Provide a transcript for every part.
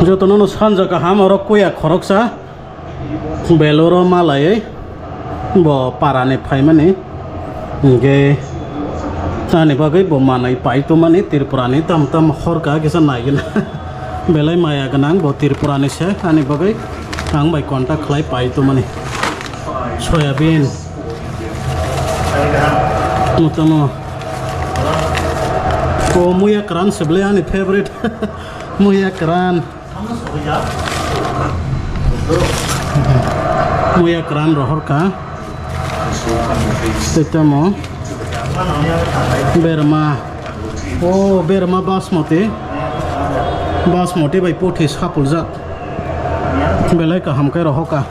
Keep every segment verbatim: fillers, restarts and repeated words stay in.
Jotono no sanja kaham, oro kuya khoroksa Beloro malaiwi bo parani phaimani. Hingke ani bagwi bo manwi pai tongmani Tripurani, tam tam horka kisa naigina. Belai maya gwnang bo Tripurani se, ani bagwi ang bai contact khlai pai tongmani. Soyabin. Mutamo. O muya kran se ble ani favorite. Muya kran. Muya kran rohorka. Tei tamo. Berma. O berma basmati. Basmati bai puthi sapuljak. Belai kaham khe rohoka.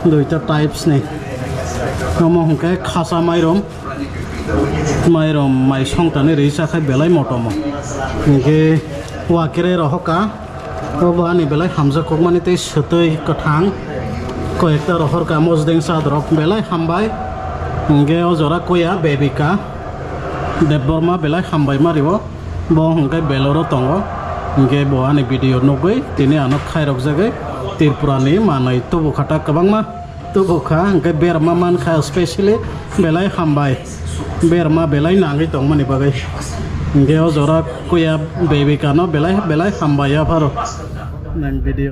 Duita types ni. Omo hwnkhe khasa mairum. Mairum mai songtani ri chakhai belai motomo. Hwnkhe wakire rohoka. Obo ani belai hamjak kokmani tei swtwi kwthang. Koyekta rohorka mosdeng chadrap belai hambai. Hwnkhe o jora kuya Bebika Debbarma belai hambai mario. Bo hwnkhe Beloro tongo. Hwnkhe bo ani video nugwi tini ano khairokjagwi Tripurani manwi tubu khata kwbangma. Tubu kha, hwnkhe berma mankha, specially belai hambai. Berma belai nangwi tongmani bagwi. Hwnkhe o jora kuya Bebika no belai, belai hambai yapharo. Nang video.